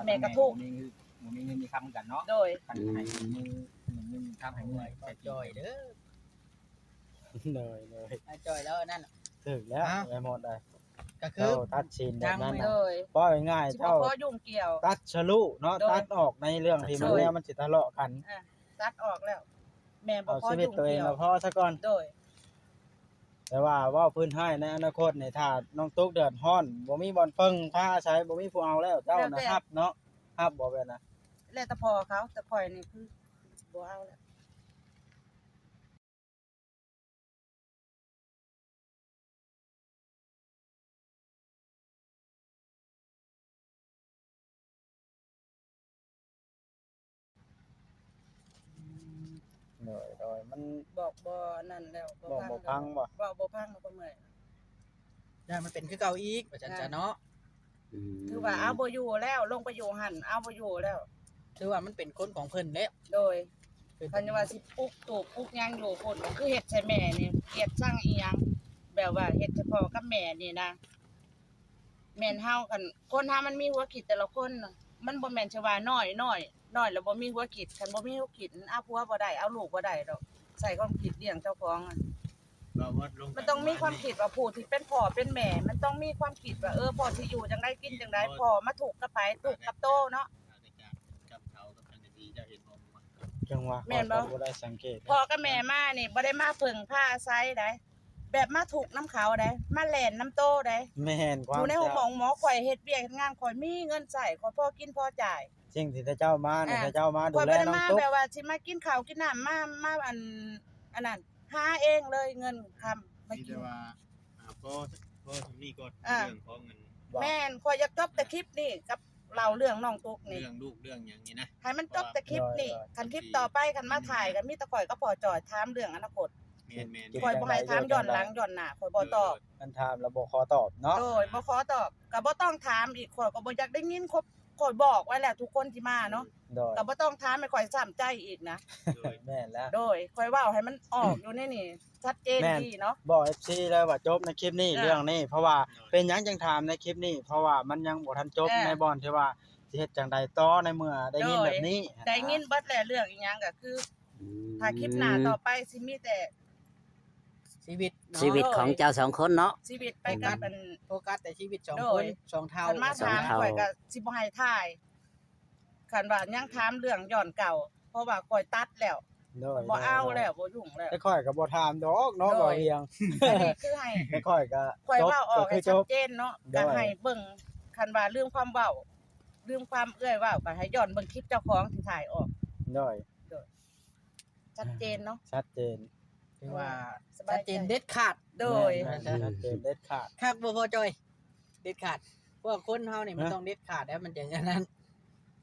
ແມ່ກໍທຸກ ບໍ່ມີເງິນມີຄຳຄືກັນເນາະ. ໂດຍ ຄັນໃຫ້ເງິນມີເງິນມີຄຳໃຫ້ເງິນໃສ່ຈ່ອຍເດີ. ໂດຍໆ ອ້າຍຈ່ອຍແລ້ວນັ້ນ ຖືກແລ້ວ ອ້າຍມອດເອີຍ ກໍຄືເຈົ້າຕັດສິນແບບນັ້ນນະ. ໂດຍ ເວົ້າງ່າຍໆ ເຈົ້າຂໍຍຸ້ງກ່ຽວ ຕັດສະລຸເນາະ ຕັດອອກໃນເລື່ອງທີ່ມັນແນວມັນຊິທະເລາະກັນ. ເອີ ຕັດອອກແລ້ວ ແມ່ບໍ່ຂໍ ເອົາຊີວິດຕົວເອງລະພໍຊະກ່ອນ. ໂດຍ ແຕ່ວ່າເວົ້າພື້ນຮ້າຍໃນອະນາຄົດນີ້ ຖ້ານ້ອງຕຸກເດືອດຮ້ອນ ບໍ່ມີບ່ອນເພິ່ງພາອາໄສ ບໍ່ມີຜູ້ເອົາແລ້ວ ເຈົ້ານະຮັບເນາະ ຮັບບໍ່ແບບນັ້ນ? ແລ້ວແຕ່ພໍ່ເຂົາ ແຕ່ຂ້ອຍນີ້ຄືບໍ່ເອົາແລ້ວ. ໂດຍໆ ມັນບອກບໍ່ອັນນັ້ນແລ້ວ ບໍ່ຟັງ ເວົ້າບໍ່ຟັງບໍ່ ເວົ້າບໍ່ຟັງ ກໍເມື່ອຍ ຢ້ານມັນເປັນຄືເກົ່າອີກ ວ່າຊັ້ນຊະເນາະ. ອືມ ຄືວ່າເອົາບໍ່ຢູ່ແລ້ວ ລົງໄປຢູ່ຫັ້ນ ເອົາບໍ່ຢູ່ແລ້ວ ຄືວ່າມັນເປັນຄົນຂອງເພິ່ນແລ້ວ. ໂດຍ ເພິ່ນ ຄັນວ່າຊິປຸກຕູບປຸກຫຍັງຢູ່ພຸ້ນ ກໍຄືເຮັດໃສ່ແມ່ນີ້ ກຽດຊັງອີ່ຫຍັງ ແບບວ່າເຮັດໃສ່ພໍ່ກັບແມ່ນີ້ນະ. ແມ່ນເຮົາ ຄັນຄົນເຮົາມັນມີຫົວຄິດແຕ່ລະຄົນ ມັນບໍ່ແມ່ນຊິວ່ານ້ອຍ ນ້ອຍ ນ້ອຍແລ້ວບໍ່ມີຫົວຄິດ. ຄັນບໍ່ມີຫົວຄິດ ເອົາຜົວບໍ່ໄດ້ ເອົາລູກບໍ່ໄດ້ດອກ ໃຊ້ຄວາມຄິດລ້ຽງເຈົ້າຂອງ. ມັນຕ້ອງມີຄວາມຄິດວ່າຜູ້ທີ່ເປັນພໍ່ເປັນແມ່ ມັນຕ້ອງມີຄວາມຄິດວ່າ ເອີ ພໍ່ຊິຢູ່ຈັ່ງໃດ ກິນຈັ່ງໃດ ພໍ່ມາທຸກກັບໃຜ ທຸກກັບໂຕເນາະ. ຈັ່ງວ່າ ແມ່ນບໍ່? ພໍ່ກັບແມ່ມານີ້ບໍ່ໄດ້ມາເພິ່ງພາອາໄສໃດ ແບບມາທຸກນຳເຂົາໃດ ມາແລ່ນນຳໂຕໃດ. ແມ່ນ ຢູ່ໃນໂຮງໝໍ ໝໍ ຂ້ອຍເຮັດວຽກເຮັດງານ ຂ້ອຍມີເງິນໃຊ້ ຂ້ອຍພໍກິນພໍຈ່າຍ. ສິ່ງທີ່ເຈົ້າມານີ້ ເຈົ້າມາດູແລນ້ອງຕຸກ ຂ້ອຍບໍ່ໄດ້ມາແບບວ່າຊິມາກິນເຂົ້າກິນນ້ຳ ມາ ມາ ອັນ ອັນນັ້ນ ຫາເອງເລີຍເງິນຄຳມາກິນ. ມີແຕ່ວ່າ ອ່າ ພໍ ພໍສ່ຳນີ້ກ່ອນ ເລື່ອງຂອງເງິນ. ແມ່ນ ຂ້ອຍຢາກຈົບແຕ່ຄລິບນີ້ກັບເລົ່າເລື່ອງນ້ອງຕຸກນີ້ ເລື່ອງລູກເລື່ອງຫຍັງນີ້ນະ ໃຫ້ມັນຈົບແຕ່ຄລິບນີ້. ຄັນຄລິບຕໍ່ໄປ ຄັນມາຖ່າຍ ກໍມີແຕ່ຂ້ອຍກັບພໍ່ຈ່ອຍຖາມເລື່ອງອະນາຄົດ. ແມ່ນໆ ຂ້ອຍບໍ່ໃຫ້ຖາມຍ້ອນຫຼັງຍ້ອນໜ້າ ຂ້ອຍບໍ່ຕອບ. ຄັນຖາມແລ້ວບໍ່ຂໍຕອບເນາະ. ໂດຍ ບໍ່ຂໍຕອບ ກໍບໍ່ຕ້ອງຖາມອີກ ຂ້ອຍກໍບໍ່ຢາກໄດ້ຍິນ. ຂ້ອຍບອກໄວ້ແລ້ວທຸກຄົນທີ່ມາເນາະ ກໍບໍ່ຕ້ອງຖາມໃຫ້ຂ້ອຍຊ້ຳໃຈອີກນະ. ໂດຍ ແມ່ນແລ້ວ ໂດຍ ຂ້ອຍເວົ້າໃຫ້ມັນອອກຢູ່ໃນນີ້ ຊັດເຈນດີເນາະ. ບອກເອັຟຊີເລີຍວ່າຈົບໃນຄລິບນີ້ ເລື່ອງນີ້ ເພາະວ່າເປັນຫຍັງຈຶ່ງຖາມໃນຄລິບນີ້ ເພາະວ່າມັນຍັງບໍ່ທັນຈົບໃນບ່ອນທີ່ວ່າຊິເຮັດຈັ່ງໃດຕໍ່ ໃນເມື່ອໄດ້ຍິນແບບນີ້. ໄດ້ຍິນເບິດແລ້ວ ເລື່ອງອີ່ຫຍັງກໍຄື ຖ້າຄລິບໜ້າຕໍ່ໄປຊິມີແຕ່ຊີວິດເນາະ ຊີວິດຂອງເຈົ້າສອງຄົນເນາະ ຊີວິດໄປກັບອັນ ໂຟກັສແຕ່ຊີວິດສອງຄົນ ສອງເຖົ້າ. ຄັນມາຖາມຂ້ອຍກໍຊິບໍ່ໃຫ້ຖ່າຍ ຄັນວ່າຍັງຖາມເລື່ອງຍ້ອນເກົ່າ ເພາະວ່າຂ້ອຍຕັດແລ້ວ ບໍ່ເອົາແລ້ວ ບໍ່ຫຍຸ້ງແລ້ວ. ແຕ່ຂ້ອຍກໍບໍ່ຖາມດອກເນາະ ບໍ່ຫຍັງ ອັນນີ້ຄືໃຫ້ ແຕ່ຂ້ອຍກໍ ຂ້ອຍເວົ້າອອກໃຫ້ຊັດເຈນເນາະ ກໍໃຫ້ເບິ່ງ. ຄັນວ່າລືມຄວາມເວົ້າ ລືມຄວາມເອື້ອຍເວົ້າ ກໍໃຫ້ຍ້ອນເບິ່ງຄລິບເຈົ້າຂອງທີ່ຖ່າຍອອກ. ໂດຍ ໂດຍ ຊັດເຈນເນາະ ຊັດເຈນ ຖືວ່າຊັດເຈນເດັດຂາດ. ໂດຍ ແມ່ນໆ ຊັດເຈນເດັດຂາດ. ຄັກບໍ່ ພໍ່ຈ່ອຍ? ເດັດຂາດ. ພວກຄົນເຮົານີ້ມັນຕ້ອງເດັດຂາດແລ້ວ ມັນຈັ່ງອັນນັ້ນ.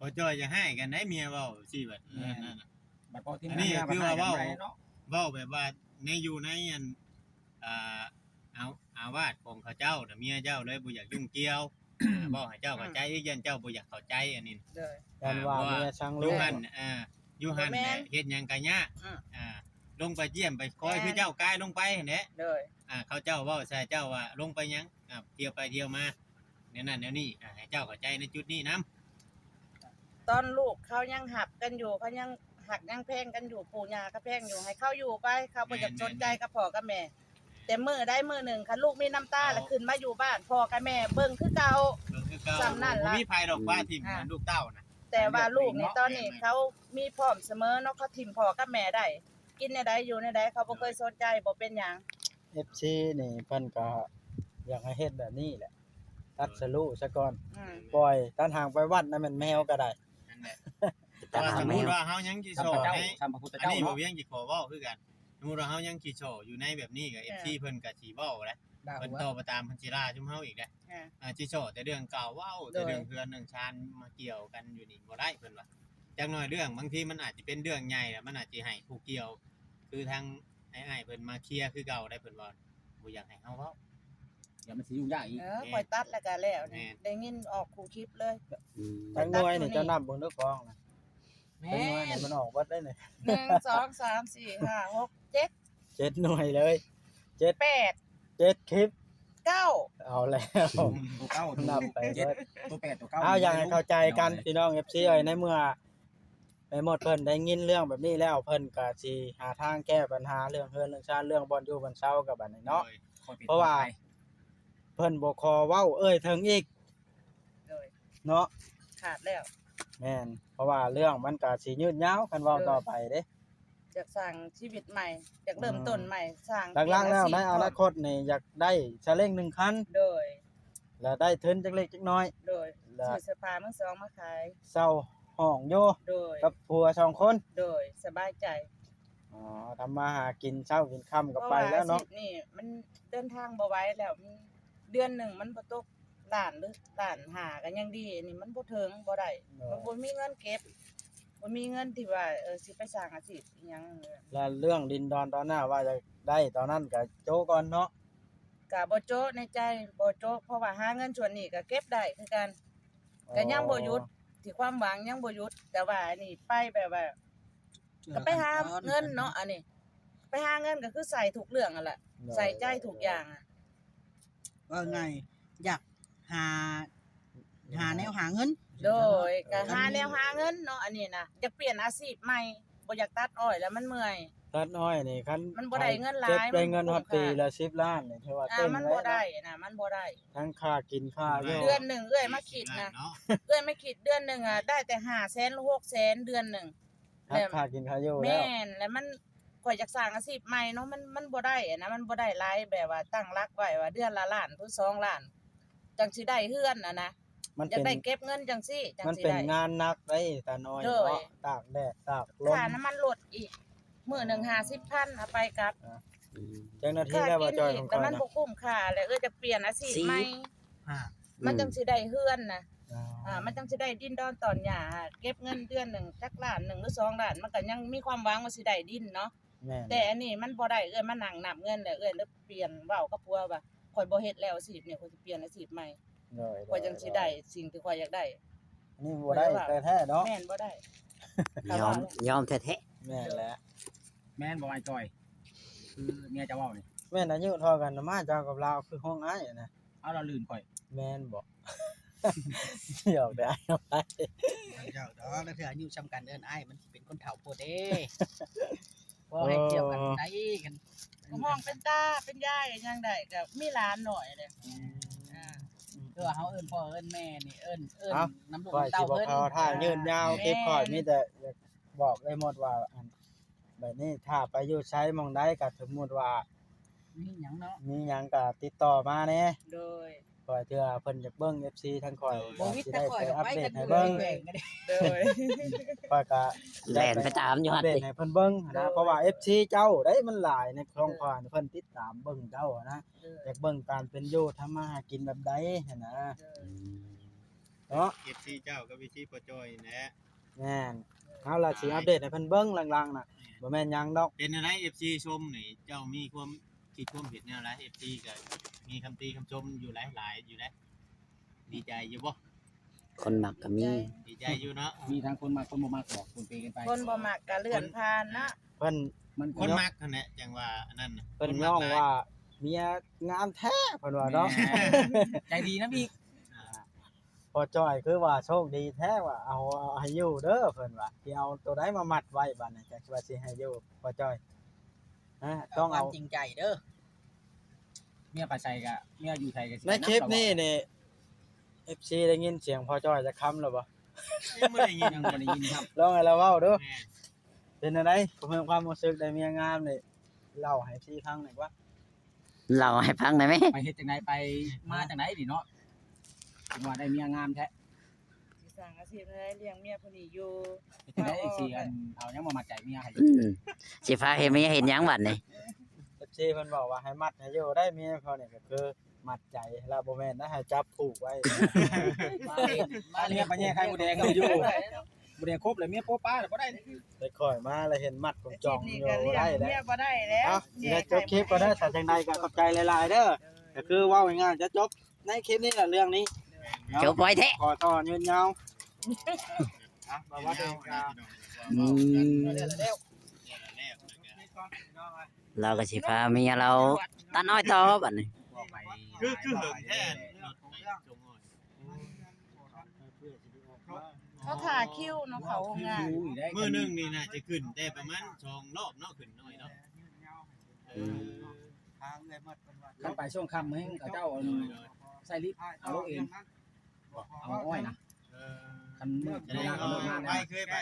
ພໍ່ຈ່ອຍຢ່າຮ້າຍກັນໄດ໋ ເມຍເວົ້າຊີ້ບັດ. ແມ່ນ ອັນນີ້ຄືວ່າເວົ້າ ເວົ້າແບບວ່າໃນຢູ່ໃນອັນ ອ່າ ອາ ອາວາດຂອງເຂົາເຈົ້ານະ ເມຍເຈົ້າເລີຍບໍ່ຢາກຫຍຸ້ງກ່ຽວ. ເວົ້າໃຫ້ເຈົ້າເຂົ້າໃຈອີກ ຢ້ານເຈົ້າບໍ່ຢາກເຂົ້າໃຈອັນນີ້. ໂດຍ ຢ້ານວ່າເມຍຊັງລູກ ຢູ່ຫັ້ນ ເອີ ຢູ່ຫັ້ນແຫຼະ ເຮັດຫຍັງກໍຍາກ. ອ່າ ລົງໄປຢ້ຽມໄປຄອຍ ຄືເຈົ້າກາຍລົງໄປຫັ້ນແຫຼະ. ໂດຍ ອ່າ ເຂົາເຈົ້າເວົ້າໃສ່ເຈົ້າວ່າລົງໄປຫຍັງ ອ່າ ທ່ຽວໄປທ່ຽວມາ ແນວນັ້ນແນວນີ້ ອ່າ ໃຫ້ເຈົ້າເຂົ້າໃຈໃນຈຸດນີ້ນຳ. ຕອນລູກເຂົາຍັງຮັກກັນຢູ່ ເຂົາຍັງຮັກຍັງແພງກັນຢູ່ ປູ່ຍ່າກໍແພງຢູ່ ໃຫ້ເຂົາຢູ່ໄປ ເຂົາບໍ່ຢາກສົນໃຈກັບພໍ່ກັບແມ່. ແຕ່ມື້ໃດມື້ໜຶ່ງ ຄັນລູກມີນ້ຳຕາ ແລ້ວຂຶ້ນມາຢູ່ບ້ານ ພໍ່ກັບແມ່ເບິ່ງຄືເກົ່າ ເບິ່ງຄືເກົ່າ. ສ່ຳນັ້ນລະ ບໍ່ມີໃຜດອກປະຖິ້ມລູກເຕົ້ານະ. ແຕ່ວ່າລູກນີ້ຕອນນີ້ເຂົາມີພ້ອມສະເໝີເນາະ ເຂົາຖິ້ມພໍ່ກັບແມ່ໄດ້ ກິນແນວໃດຢູ່ແນວໃດ ເຂົາບໍ່ເຄີຍສົນໃຈ ບໍ່ເປັນຫຍັງ. ເອັຟຊີນີ້ເພິ່ນກໍຢາກໃຫ້ເຮັດແບບນີ້ແຫຼະ ຕັດສະລຸຊະກ່ອນ. ອືມ ປ່ອຍຕັດຫາງໄປວັດນະ ແມ່ນແມວກໍໄດ້. ນັ້ນແຫຼະ ແຕ່ວ່າສົມມຸດວ່າເຮົາຍັງຊິສໍໃຫ້ ອັນນີ້ບໍ່ວຽງຊິຂໍເວົ້າຄືກັນ. ສົມມຸດວ່າເຮົາຍັງຂີ້ສໍ້ຢູ່ໃນແບບນີ້ ກໍເອັຟຊີເພິ່ນກໍຊິເວົ້າແຫຼະ ເພິ່ນຕໍ່ໄປຕາມ ເພິ່ນຊິລາຊຸມເຮົາອີກແຫຼະ. ອ່າ ຊິສໍ້ແຕ່ເລື່ອງເກົ່າ ເວົ້າແຕ່ເລື່ອງເຮືອນເລື່ອງຊານມາກ່ຽວກັນຢູ່ນີ້ບໍ່ໄດ້ ເພິ່ນວ່າ. ຈັກໜ້ອຍເລື່ອງບາງທີມັນອາດຈະເປັນເລື່ອງໃຫຍ່ ແລ້ວມັນອາດຈະໃຫ້ຜູ້ກ່ຽວ ຄືທາງອ້າຍໆເພິ່ນມາເຄຍຄືເກົ່າໄດ໋ ເພິ່ນວ່າບໍ່ຢາກໃຫ້ເຮົາເວົ້າ. ດຽວມັນຊິຫຍຸ້ງຍາກອີກ. ເອີ ຂ້ອຍຕັດແລ້ວກໍແລ້ວນີ້ ໄດ້ຍິນອອກຄູ່ຄລິບເລີຍ. ອືມ ຈັກໜ່ວຍນີ້ເຈົ້ານັບເບິ່ງດູກອງນະ. ແມ່ນ ຈັກໜ່ວຍນີ້ມັນອອກເບິດເລີຍນີ້. ໜຶ່ງ ສອງ ສາມ ສີ່ ຫ້າ ຫົກ ເຈັດ ເຈັດໜ່ວຍເລີຍ. ເຈັດ ແປດ ເຈັດຄລິບ. ເກົ້າ ເອົາແລ້ວ ໂຕເກົ້າ ໂຕ ນັບໄປເບິດ ໂຕເຈັດ ໂຕແປດ ໂຕເກົ້າ ເອົາ ຢາກໃຫ້ເຂົ້າໃຈກັນ ໂດຍ ພີ່ນ້ອງ ເອັຟຊີ ເອີຍ ໃນເມື່ອແມ່ມົດເພິ່ນໄດ້ຍິນເລື່ອງແບບນີ້ແລ້ວ ເພິ່ນກໍຊິຫາທາງແກ້ບັນຫາເລື່ອງເຮືອນເລື່ອງຊານ ເລື່ອງບ່ອນຢູ່ບ່ອນເຊົາກັບອັນນີ້ເນາະ ໂດຍ ເພາະວ່າເພິ່ນບໍ່ຂໍເວົ້າເອີ່ຍເຖິງອີກ ໂດຍ ເນາະ ຂາດແລ້ວ ແມ່ນ ເພາະວ່າເລື່ອງມັນກໍຊິຍືດຍາວຄັນເວົ້າ ໂດຍ ຕໍ່ໄປເດ້ ຢາກສ້າງຊີວິດໃໝ່ ຢາກເລີ່ມ ອືມ ຕົ້ນໃໝ່ ສ້າງ ຫຼັກໆແລ້ວໃນອະນາຄົດນີ້ຢາກໄດ້ຊາເລ້ງໜຶ່ງຄັນ ໂດຍ ແລ້ວໄດ້ທຶນຈັກເລັກຈັກນ້ອຍ ໂດຍ ແລ້ວຊື້ເສື້ອຜ້າມືສອງມາຂາຍ ເຊົ່າຫ້ອງຢູ່ ໂດຍ ກັບຜົວສອງຄົນ ໂດຍ ສະບາຍໃຈ ອໍ ທຳມາຫາກິນເຊົ້າກິນຄ່ຳກໍໄປແລ້ວເນາະ ເພາະວ່າອາຊີບນີ້ມັນເດີນທາງບໍ່ໄຫວແລ້ວ ມັນ ເດືອນໜຶ່ງມັນບໍ່ຕົກລ້ານ ຫຼື ລ້ານຫ້າກໍຍັງດີ ອັນນີ້ມັນບໍ່ເຖິງ ບໍ່ໄດ້ ໂດຍ ມັນບໍ່ມີເງິນເກັບ ບໍ່ມີເງິນທີ່ວ່າ ເອີ ຊິໄປສ້າງອາຊີບອີ່ຫຍັງ ແລ້ວເລື່ອງດິນດອນຕອນໜ້າວ່າຈະໄດ້ຕອນນັ້ນກໍໂຈະກ່ອນເນາະ ກໍບໍ່ໂຈະໃນໃຈ ບໍ່ໂຈະ ເພາະວ່າຫາເງິນສ່ວນນີ້ກໍເກັບໄດ້ຄືກັນ ອໍ ກໍຍັງບໍ່ຢຸດ ທີ່ຄວາມຫວັງຍັງບໍ່ຢຸດ ແຕ່ວ່າອັນນີ້ໄປແບບວ່າ ກໍໄປຫາເງິນເນາະ ອັນນີ້ ໄປຫາເງິນກໍຄືໃສ່ທຸກເລື່ອງຫັ້ນແຫຼະ ໂດຍ ໃສ່ໃຈທຸກຢ່າງ ເວົ້າງ່າຍ ຢາກຫາ ຫາແນວຫາເງິນ ໂດຍ ກໍຫາແນວຫາເງິນເນາະ ອັນນີ້ນະ ຢາກປ່ຽນອາຊີບໃໝ່ ບໍ່ຢາກຕັດອ້ອຍແລ້ວ ມັນເມື່ອຍ ຕັດອ້ອຍນີ້ຄັນ ມັນບໍ່ໄດ້ເງິນຫຼາຍ ເກັບໄດ້ເງິນຮອດປີລະສິບລ້ານນີ້ ຖືວ່າເກັ່ງ ມັນບໍ່ໄດ້ນະ ມັນບໍ່ໄດ້ ທັງຄ່າກິນຄ່າຢູ່ ເດືອນໜຶ່ງເອື້ອຍມາຄິດນະ ເອື້ອຍມາຄິດເດືອນໜຶ່ງອະ ໄດ້ແຕ່ຫ້າແສນ ຫຼື ຫົກແສນ ເດືອນໜຶ່ງ ຫັກຄ່າກິນຄ່າຢູ່ແລ້ວ ແມ່ນ ແລ້ວມັນ ຂ້ອຍຢາກສ້າງອາຊີບໃໝ່ເນາະ ມັນ ມັນບໍ່ໄດ້ຫັ້ນນະ ມັນບໍ່ໄດ້ຫຼາຍ ແບບວ່າຕັ້ງຫຼັກໄວ້ວ່າເດືອນລະລ້ານ ຫຼື ສອງລ້ານ ຈັ່ງຊິໄດ້ເຮືອນຫັ້ນນະ ມັນເປັນ ຢາກໄດ້ເກັບເງິນຈັ່ງຊີ້ ຈັ່ງຊິໄດ້ ມັນເປັນງານໜັກເດ້ຕານ້ອຍ ໂດຍ ເນາະ ຕາກແດດຕາກລົມ ຄ່ານ້ຳມັນລົດອີກ ມື້ໜຶ່ງຫ້າສິບພັນ ເອົາໄປກັບ ອ່າ ອືມ ເຈົ້າໜ້າທີ່ແລ້ວບໍ່ຈ່ອຍ ຂອງຂ້ອຍນະ ມັນບໍ່ຄຸ້ມຄ່າ ແລ້ວເອື້ອຍຈະປ່ຽນອາຊີບໃໝ່ ຫ້າ ມັນຈັ່ງຊິໄດ້ເຮືອນນະ ອ່າ ອ່າ ມັນຈັ່ງຊິໄດ້ດິນດອນຕອນຫຍ້າ ເກັບເງິນເດືອນໜຶ່ງຈັກລ້ານໜຶ່ງ ຫຼື ສອງລ້ານ ມັນກໍຍັງມີຄວາມຫວັງວ່າຊິໄດ້ດິນເນາະ ແມ່ນ ແຕ່ອັນນີ້ມັນບໍ່ໄດ້ ເອື້ອຍມານັ່ງນັບເງິນ ແລ້ວເອື້ອຍເລີຍປ່ຽນ ເວົ້າກັບຜົວວ່າ ຂ້ອຍບໍ່ເຮັດແລ້ວອາຊີບນີ້ ຂ້ອຍຊິປ່ຽນອາຊີບໃໝ່ ໂດຍ ຂ້ອຍຈັ່ງຊິໄດ້ ໂດຍ ສິ່ງທີ່ຂ້ອຍຢາກໄດ້ ອັນນີ້ບໍ່ໄດ້ແທ້ໆເນາະ ແມ່ນ ບໍ່ໄດ້ ຍອມ ຍອມແທ້ໆ ແມ່ນແຫຼະ ແມ່ນບໍ່ອ້າຍຈ້ອຍ ຄືເມຍເຈົ້າເວົ້ານີ້ ແມ່ນອາຍຸເທົ່າກັນນະ ມາເຈົ້າກັບລາວຄືຫ້ອງອ້າຍນະ ເອົາລາວລື່ນຂ້ອຍ ແມ່ນບໍ່ ຫຍອກແຕ່ອ້າຍ ເຈົ້າດອກ ລາງເທື່ອອາຍຸສ່ຳກັນເອີ້ນອ້າຍ ມັນຊິເປັນຄົນເຖົ້າໂພດເດ້ ບໍ່ໃຫ້ທ່ຽວກັນໄດ້ກັນ ກໍຮ້ອງເປັນຕາເປັນຍາຍຫຍັງໄດ້ ກໍມີຫຼານໜ້ອຍເດ້ ອືມ ອ່າ ຄືວ່າເຮົາເອີ້ນພໍ່ເອີ້ນແມ່ນີ້ ເອີ້ນ ເອີ້ນນຳລູກນຳເຕົ້າເພິ່ນ ຂ້ອຍຊິບໍ່ເຂົ້າຖ້າຍືດຍາວ ແມ່ນ ຄລິບຂ້ອຍມີແຕ່ຢາກບອກເອື້ອຍໝົດວ່າ ອັນ ບັດນີ້ຖ້າໄປຢູ່ໃສໝ່ອງໃດ ກໍສົມມຸດວ່າ ມີຫຍັງເນາະ ມີຫຍັງກໍຕິດຕໍ່ມາແດ່ ໂດຍ ເພາະວ່າເທື່ອເພິ່ນຢາກເບິ່ງ ເອັຟຊີ ທາງຂ້ອຍ ໂດຍ ກໍຊິໄດ້ໄປອັບເດດໃຫ້ເບິ່ງ ໂດຍ ຂ້ອຍກໍແລ່ນໄປຕາມຢູ່ຫັ້ນຕິ ອັບເດດໃຫ້ເພິ່ນເບິ່ງຫັ້ນນະ ໂດຍ ເພາະວ່າ ເອັຟຊີ ເຈົ້າໄດ໋ມັນຫຼາຍໃນຂອງຂ້ອຍ ເພິ່ນຕິດຕາມເບິ່ງເຈົ້າຫັ້ນນະ ໂດຍ ຢາກເບິ່ງການເປັນຢູ່ທຳມາຫາກິນແບບໃດຫັ້ນນະ ໂດຍ ອືມ ເນາະ ເອັຟຊີ ເຈົ້າກັບ ເອັຟຊີ ພໍ່ຈ້ອຍນີ້ແຫຼະ ແມ່ນ ເຮົາລະຊິອັບເດດໃຫ້ເພິ່ນເບິ່ງຫຼັງໆນະ ແມ່ນ ບໍ່ແມ່ນຫຍັງດອກ ເປັນແນວໃດ ເອັຟຊີ ຊົມນີ້ ເຈົ້າມີຄວາມຄິດຄວາມເຫັນແນວໃດ ເອັຟຊີ ກໍມີຄຳຕິຄຳຊົມຢູ່ຫຼາຍໆຢູ່ເດ້ ດີໃຈຢູ່ບໍ່ ຄົນມັກກໍມີ ດີໃຈຢູ່ເນາະ ມີທັງຄົນມັກຄົນບໍ່ມັກ ບອກປົນເປກັນໄປ ຄົນບໍ່ມັກກໍເລື່ອນຜ່ານເນາະ ເພິ່ນ ມັນ ຄົນມັກຫັ້ນແຫຼະ ຈັ່ງວ່າອັນນັ້ນນະ ເພິ່ນຍ້ອງວ່າເມຍງາມແທ້ ເພິ່ນວ່າເນາະ ແມ່ນ ໃຈດີນຳອີກ ອ່າ ພໍ່ຈ້ອຍຄືວ່າໂຊກດີແທ້ວ່າ ເອົາ ເອົາໃຫ້ຢູ່ເດີ ເພິ່ນວ່າ ຊິເອົາໂຕໃດມາມັດໄວ້ບັດນີ້ ຈັກວ່າຊິໃຫ້ຢູ່ ພໍ່ຈ້ອຍ ຮະ ຕ້ອງເອົາຄວາມຈິງໃຈເດີ ເມຍໄປໃສກະ ເມຍຢູ່ໃສກະ ໃນຄລິບນີ້ນີ້ ເອັຟຊີ ໄດ້ຍິນສຽງພໍ່ຈ້ອຍຈັກຄຳແລ້ວບໍ່? ຍັງບໍ່ໄດ້ຍິນ ຍັງບໍ່ໄດ້ຍິນ ລອງໃຫ້ລາວເວົ້າດູ ເປັນແນວໃດ ເພີ່ມຄວາມຮູ້ສຶກໄດ້ເມຍງາມນີ້ ເລົ່າໃຫ້ເອັຟຊີຟັງໜ່ອຍກວ່າ ເລົ່າໃຫ້ຟັງໄດ້ໄໝ? ໄປເຮັດຈັ່ງໃດ ໄປມາຈັ່ງໃດນີ້ເນາະ ເຖິງວ່າໄດ້ເມຍງາມແທ້ ຊິສ້າງອາຊີບໃດລ້ຽງເມຍຜູ້ນີ້ຢູ່ ເຮັດຈັ່ງໃດຊິ ອັນ ເອົາຫຍັງມາມັດໃຈເມຍໃຫ້ຢູ່ ອືມ ຊິພາໃຫ້ເມຍເຮັດຫຍັງບັດນີ້ ເອັຟຊີ ເພິ່ນບອກວ່າໃຫ້ມັດໃຫ້ຢູ່ໄດ້ ເມຍເຂົານີ້ກໍຄືມັດໃຈ ລະບໍ່ແມ່ນນະ ໃຫ້ຈັບຜູກໄວ້ ມາເຮັດ ມາເຮັດ ມາແຍ່ໄຂ່ມົດແດງເອົາຢູ່ ບໍ່ໄດ້ຄົບແລ້ວເມຍໂປະປາແລ້ວບໍ່ໄດ້ ໄດ້ຂ້ອຍມາແລ້ວເຫັນມັດກົງຈ່ອງຢູ່ ບໍ່ໄດ້ແລ້ວ ເມຍບໍ່ໄດ້ແລ້ວ ເອົ້າ ຊິໄດ້ຈົບຄລິບກ່ອນເດີ ຖ້າຈັ່ງໃດກໍຂອບໃຈຫຼາຍໆເດີ ກໍຄືເວົ້າງ່າຍໆ ຈະຈົບໃນຄລິບນີ້ແຫຼະ ເລື່ອງນີ້ເນາະ ຈົບໄວແທ້ ຂໍຕໍ່ຍືນຍາວ ອ່ະ ບໍ່ວ່າເປັນການ ອືມ ລາວກໍຊິພາເມຍລາວຕັດອ້ອຍຕໍ່ບັດນີ້ ບອກໄປ ຄື ຄືເຫິງແທ້ລົດໄປສົ່ງອ້ອຍ. ເຂົາຖ້າຄິວເນາະ ເຂົ້າໂຮງງານ. ມື້ໜຶ່ງນີ້ໜ້າຈະຂຶ້ນແຕ່ປະມານສອງລອບເນາະ ຂຶ້ນນ້ອຍເນາະ. ເອີ ຄັນໄປຊ່ວງຄ່ຳແຮງ ເຂົາເຈົ້າ ໂດຍ ໂດຍ ໃຊ້ລິບເອົາລົງເອງ ເອົາອ້ອຍນະ. ເອີ ຄັນມື້ ສະແດງວ່າໄປເຄີຍໄປ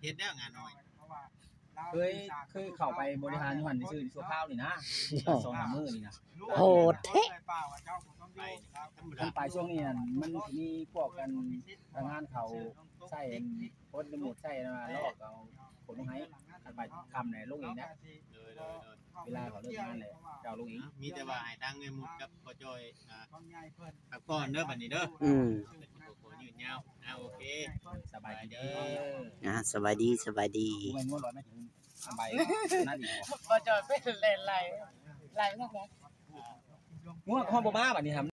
ເຮັດແລ້ວງານອ້ອຍ. ເຄີຍ ເຄີຍເຂົ້າໄປບໍລິຫານຢູ່ຫັ້ນຊື່ໆ ຊົ່ວຄາວນີ້ນະ ສອງສາມມື້ນີ້ນະ. ໂຫດແທ້. ໄປທຳມະດາ. ຄັນໄປຊ່ວງນີ້ຫັ້ນ ມັນຊິມີພວກກັນ ພະນັກງານເຂົາໃຊ້ອັນ ຄົນໄດ້ໝົດໃຊ້ນະ ລອກເອົາຂົນລົງໃຫ້. ຄັນໄປຄ່ຳແລ້ວລົງເອງນະ. ໂດຍ ໂດຍ ໂດຍ. ເວລາເຂົາເລີກງານແລ້ວເຈົ້າລົງເອງ. ມີແຕ່ວ່າໃຫ້ທາງເອື້ອຍມຸດກັບພໍ່ຈ້ອຍ ອ່າ ພັກຜ່ອນເດີບັດນີ້ເດີ. ອືມ ເພິ່ນຊິບໍ່ຂໍຍືດຍາວ. ອ່າ ໂອເຄ ສະບາຍດີເດີ. ອ່າ ສະບາຍດີ ສະບາຍດີ. ແມ່ນງົວລອຍມາເຖິງໃບນັ້ນອີກບໍ່? ພໍ່ຈ້ອຍເປັນແລ່ນໄຫຼ ໄຫຼທາງໃດ? ງົວເຮົາບໍ່ມາບັດນີ້ຫຳ.